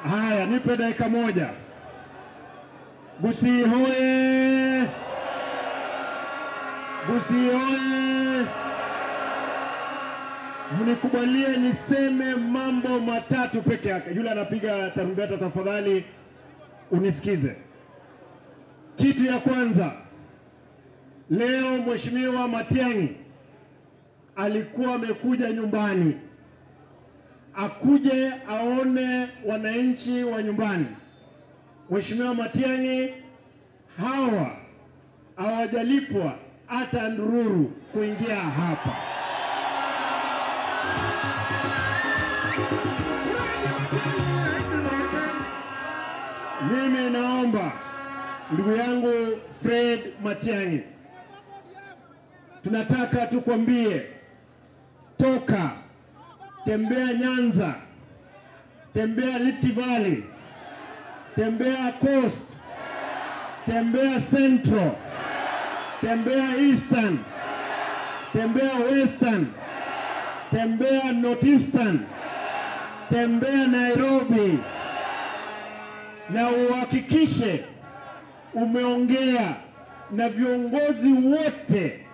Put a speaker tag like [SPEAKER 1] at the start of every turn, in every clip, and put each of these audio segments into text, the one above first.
[SPEAKER 1] Haya, nipe dakika moja. Gusii hoye! Gusii hoye! Mnikubalie niseme mambo matatu peke yake. Yule anapiga tarumbeta, tafadhali unisikize. Kitu ya kwanza, leo Mheshimiwa Matiang'i alikuwa amekuja nyumbani, akuje aone wananchi wa nyumbani. Mheshimiwa Matiang'i, hawa hawajalipwa hata ndururu kuingia hapa. Mimi naomba ndugu yangu Fred Matiang'i, tunataka tukwambie, toka, tembea Nyanza, tembea Rift Valley, tembea Coast, tembea Central, tembea Eastern, tembea Western, tembea Northeastern, tembea Nairobi, na uhakikishe umeongea na viongozi wote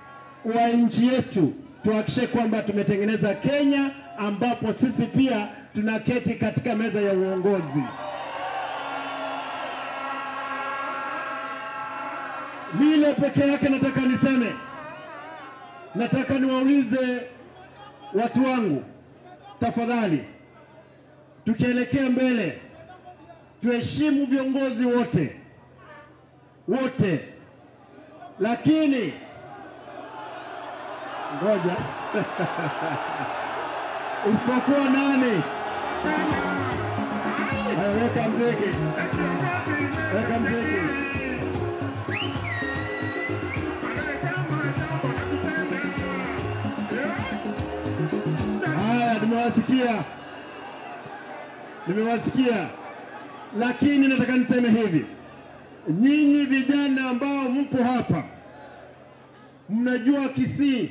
[SPEAKER 1] wa nchi yetu. Tuhakikishe kwamba tumetengeneza Kenya ambapo sisi pia tunaketi katika meza ya uongozi. Lile peke yake nataka niseme, nataka niwaulize watu wangu, tafadhali, tukielekea mbele tuheshimu viongozi wote wote, lakini ngoja isipokuwa nani? Weka mziki, weka mziki. Haya, nimewasikia, nimewasikia. Lakini nataka niseme hivi, nyinyi vijana ambao mpo hapa mnajua Kisii,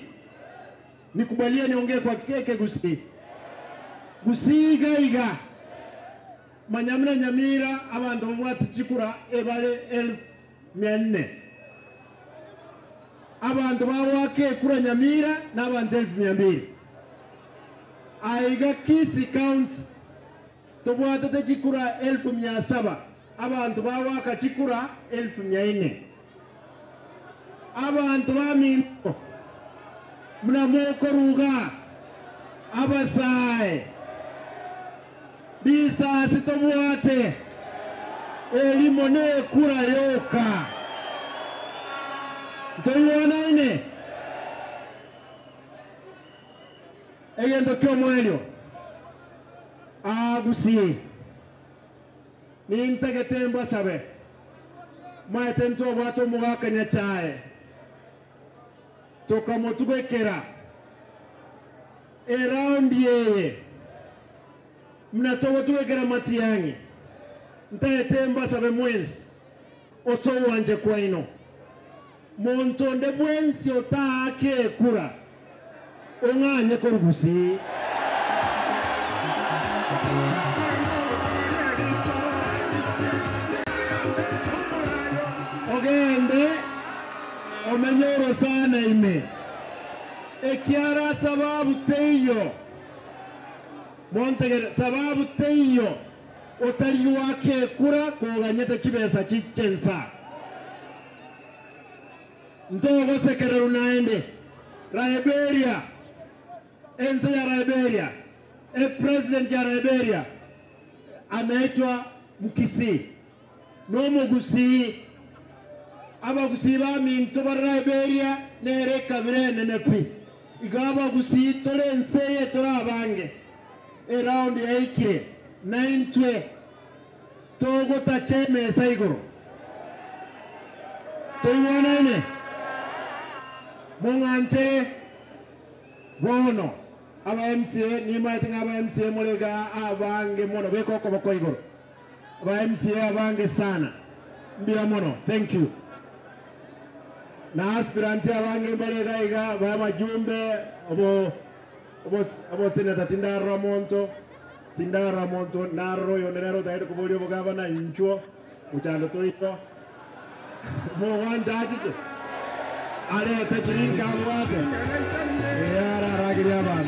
[SPEAKER 1] nikubalie niongee kwa keke Gusii. Gusii gaiga manyamira Nyamira abantu bamwati chikura ebale 1400, abantu bawake kura Nyamira n'abantu 1200. Aiga Kisii County tobwatete chikura 1700, abantu bawaka chikura 1400. Abantu baminto mnamokoruga abasae bisasi tobwate elimo ne kura yoka ntoiwanaine egendo kyomwelyo Agusii nintegete mbasabe maete ntobwate omogaka Nyachae tukamutugekera eraundi yeye mnatogotugekera Matiang'i ntaete mbasabe mwensi oso wanje kwaino montonde bwensi otaake kura ong'anye korugusi. Ogende omenyoro sana ime ekiara sababu teiyo montegere sababu teiyo otari wake kura koganyete chibesa chichensa ntogo sekereru naende Liberia enzi ya Liberia, e president ya Liberia anaitwa Mkisii no Mugusii. Abagusii baminto ba Liberia nere kabire nenepi igaba gusii tole nseye torabange around yaikire naintwe togota cheme saigoro toiwanene mong'anche bono aba MCA nimaete aba MCA mulega abange mono bekoko bokoigoro aba MCA abange sana mbia mono, thank you. Na aspiranti abange mbalega iga ba majumbe obo obo obo senata Tindaro Monto, Tindara monto narro yo nerero taete kubolio bogabana inchuo muchando toito mo wanja achiche arete chirinka bwate yara ragiria ban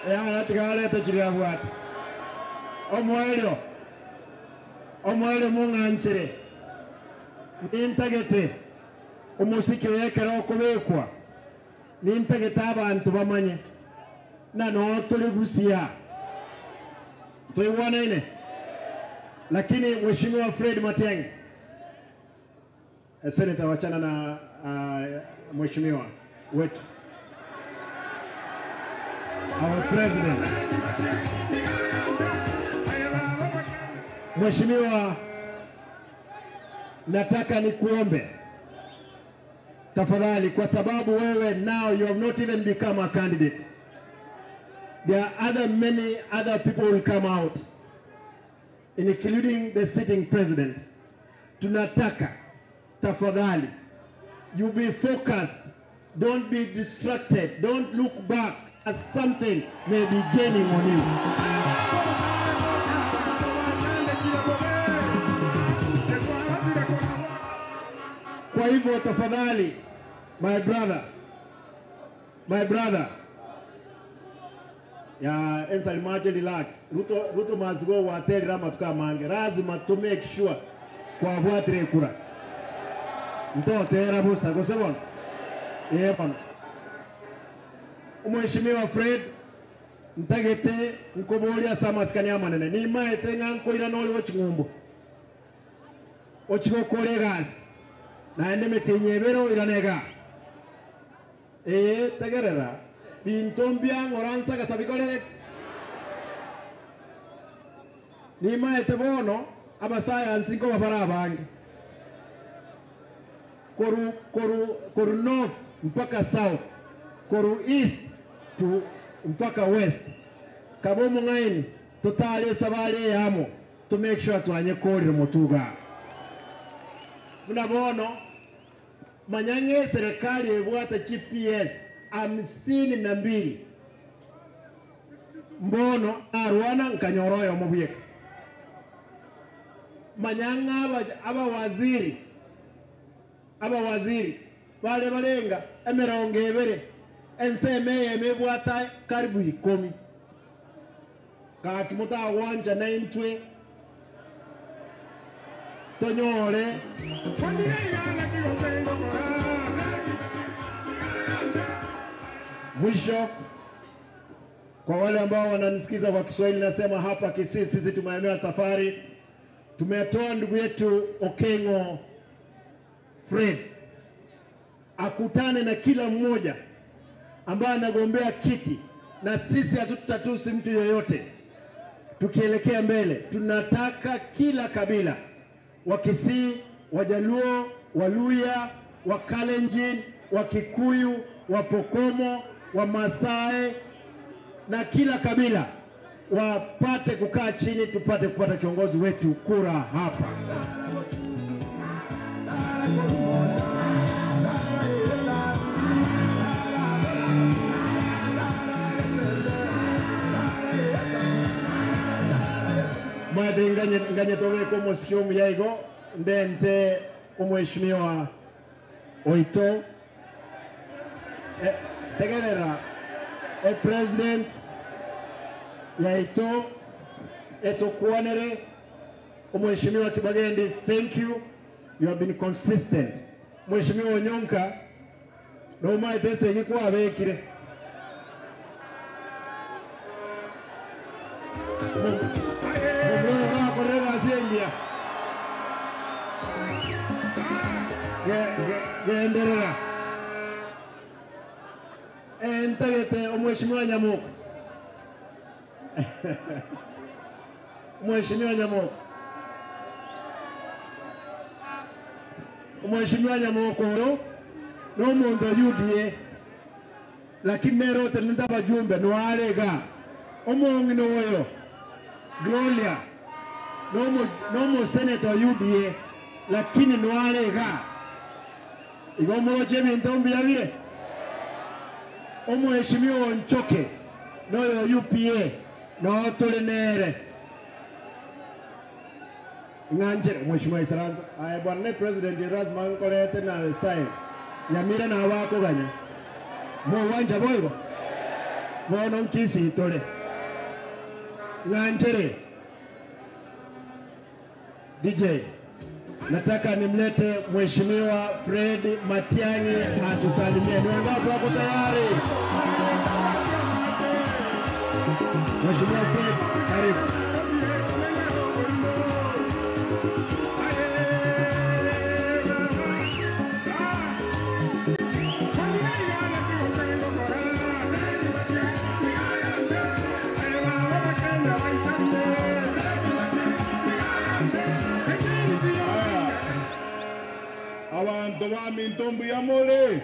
[SPEAKER 1] ya tigare chiria bwate omwero mung'anchere nintagete omusiki oyekera okubekwa nintagete abantu bamanye na no tuli gusia tuiwanaine. Lakini Mheshimiwa Fred Matiang'i, Senator, wachana na mheshimiwa wetu, our president. Mheshimiwa, nataka nikuombe tafadhali, kwa sababu wewe now you have not even become a candidate. There are other many other people will come out, including the sitting president. Tunataka tafadhali you be focused, don't be distracted, don't look back as something may be gaining on you. Kwa hivyo tafadhali, my brother, ya ensalimaje, relax. Ruto must go wateli rama tukamange. Lazima to make sure kwa bwatire kura. Mtoto busa gosebon. Yebon. Mheshimiwa Fred ntagete nkobolia samaskani amanene. Ni maete nganko ira noli ochingumbo. Ochigokore gas. Na ende metinyebero iranega. Tegerera. Bintombia ngoransa kasabikole ni maete bono abasayansi ko babara abange koru north mpaka south, koru east to mpaka west, kabomo ngaini totale sabale yamo to make sure twanye kori mutuga muna manyange serikali ebwata GPS 52 mbono arwana nkanyoroyo mubiyeka manyanga abawaziri bale balenga emirongo ebere enseme emebwata karibu 10 kati mutawanja na intwe tonyole. Mwisho, kwa wale ambao wananisikiza kwa Kiswahili, nasema hapa Kisii sisi tumeamua safari, tumetoa ndugu yetu Okengo Fred akutane na kila mmoja ambaye anagombea kiti, na sisi hatutatusi mtu yoyote. Tukielekea mbele, tunataka kila kabila, Wakisii, Wajaluo, Waluya, Wakalenjin, Wakikuyu, Wapokomo, Wamasai na kila kabila wapate kukaa chini, tupate kupata kiongozi wetu kura hapa. Mwade nganye toweko mosikio muyaigo ndente omheshimiwa Oito tegerera president yaito etokuonere omheshimiwa Kibagendi, thank you, you have been consistent. Mheshimiwa Onyonka no maitese gikwa abekire genderera entagete omheshimiwa Nyamuko. Mheshimiwa Nyamuko, Mheshimiwa Nyamuko no mundu UDA, lakini merote ndaba jumbe no arega omongino oyo Gloria no mo senator UDA, lakini no arega igomoroche mintombi yabire omheshimiwa Onchoke noyo UPA, No tulinere. Ng'anjere Mheshimiwa Isaranza. Aye bwana President Erasmus nkorete na style. Nyamira na wako ganya. Mo wanja boigo. Bono nkisi tole. Ng'anjere. DJ, nataka nimlete Mheshimiwa Fred Matiang'i atusalimie. Ni wangapi wako tayari? Mheshimiwa Fred, karibu.
[SPEAKER 2] Abantu ba mintombo ya mole.